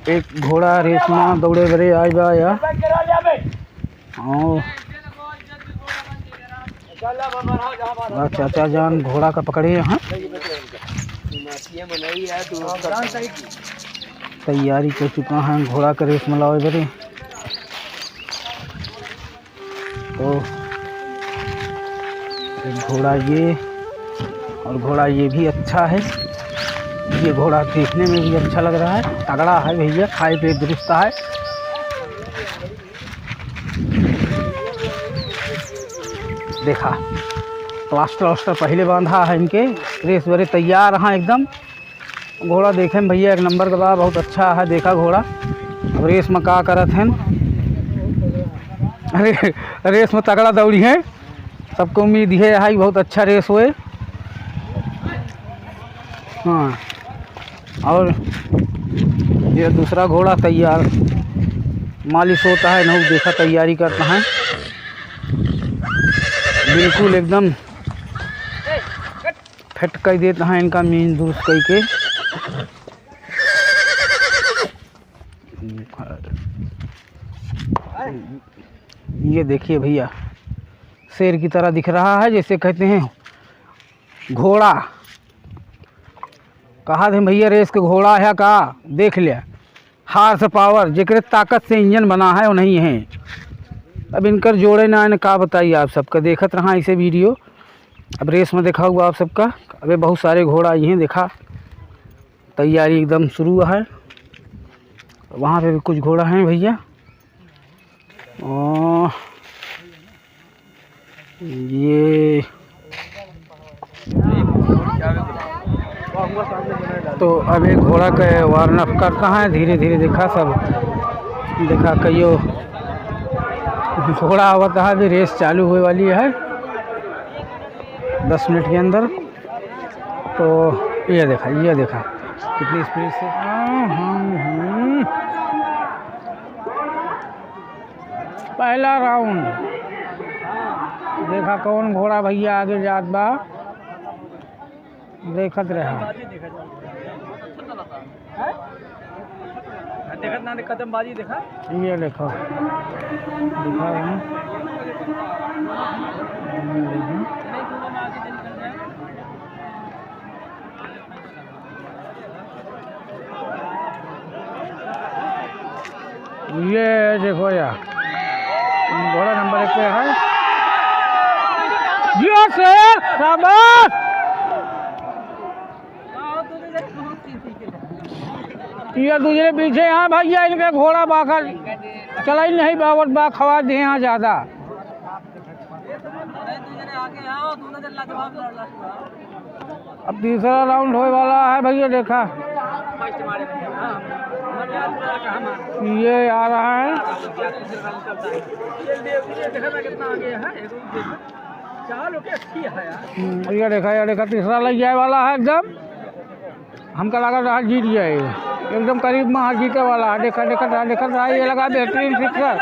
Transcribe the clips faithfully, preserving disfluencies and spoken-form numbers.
एक घोड़ा रेस मा दौड़े बरे आइ बा या। और बा चाचा जान घोड़ा का पकड़े हैं, तैयारी कर चुका है घोड़ा का रेस मा लावे बरे। तो एक घोड़ा ये, और घोड़ा ये भी अच्छा है। ये घोड़ा देखने में भी अच्छा लग रहा है, तगड़ा है भैया, खाए पे दुरुस्त है। देखा, प्लास्टर वास्टर पहले बांधा है इनके, रेस बरे तैयार हैं एकदम। घोड़ा देखे में भैया एक नंबर का बा, बहुत अच्छा है। देखा घोड़ा अब रेस में का करत हैं। अरे, रेस में तगड़ा दौड़ी है, सबको उम्मीद है यहाँ बहुत अच्छा रेस होए। हाँ, और ये दूसरा घोड़ा तैयार, मालिश होता है, नहु देखा तैयारी करता है, बिल्कुल एकदम फिट कर देता है इनका, मीन दुरुस्त करके। ये देखिए भैया, शेर की तरह दिख रहा है, जैसे कहते हैं घोड़ा। कहा थे भैया, रेस के घोड़ा है का? देख लिया, हार्स पावर, जेकरे ताकत से इंजन बना है, वो नहीं है। अब इनकर जोड़े ना, इन्हें का बताइए, आप सबका देखत रहा इसे वीडियो। अब रेस में देखा हुआ आप सबका, अबे बहुत सारे घोड़ा आई हैं, देखा तैयारी एकदम शुरू है। वहाँ पे भी कुछ घोड़ा हैं भैया। ओ, ये तो अब एक घोड़ा के वार्म अप करता है धीरे धीरे। देखा सब, देखा कहियो घोड़ा आवता है, अभी रेस चालू होए वाली है दस मिनट के अंदर। तो ये देखा, ये देखा कितनी स्पीड से। हम्म, हम्म, हम्म। पहला राउंड, देखा कौन घोड़ा भैया आगे जात बा, देखत रहा। देखत ना, कदम बाजी देखा। ये देखो, दिखा रहे हैं। ये देखो या, घोड़ा नंबर एक पे है। जियो शेर, शाबाश। ये दूसरे पीछे यहाँ भैया, इनके घोड़ा बाकर चलाई नहीं बावत बा, खवा दिए यहाँ ज्यादा। अब तीसरा राउंड होए वाला है भैया, देखा ये आ रहा है। हम्म, ये देखा, ये देखा, तीसरा लग जाए वाला है एकदम। हमका लागत रहा जीत जाए, एकदम करीब में हाथ जीते वाला है। देखा, देखा, देखा, देखा, ये लगा बेहतरीन सिक्सर,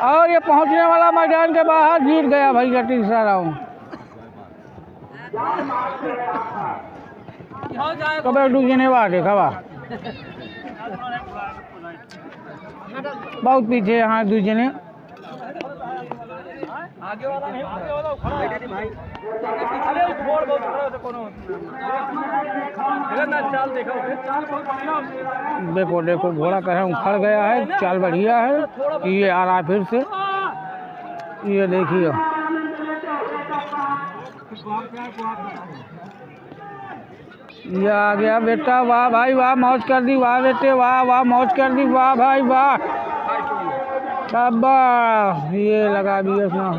और ये पहुंचने वाला मैदान के बाहर, जीत गया भैया तीसरा राउंड। कबे दू जने बा, देखा बा, बहुत पीछे यहाँ दू जने। आगे वाला नहीं, आगे वाला उखड़ा है। अरे, वो छोड़, बहुत उखड़ा है, तो कोनो मतलब नहीं। देखो ना, चाल देखा उसे। देखो, देखो, घोड़ा कहे उखड़ गया है, चाल बढ़िया है। ये आ रहा है फिर से, ये देखिए। ये आ गया बेटा, वाह भाई वाह, मौज कर दी, वाह बेटे वाह, वाह मौज कर दी, वाह भाई वाह। शाबाश, ये लगा दिए इसमें।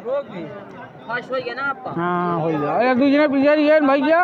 रोक दी। फर्स्ट हो गया ना आपका? हाँ, हो गया। अरे, दूसरे पीछे रहिए भैया।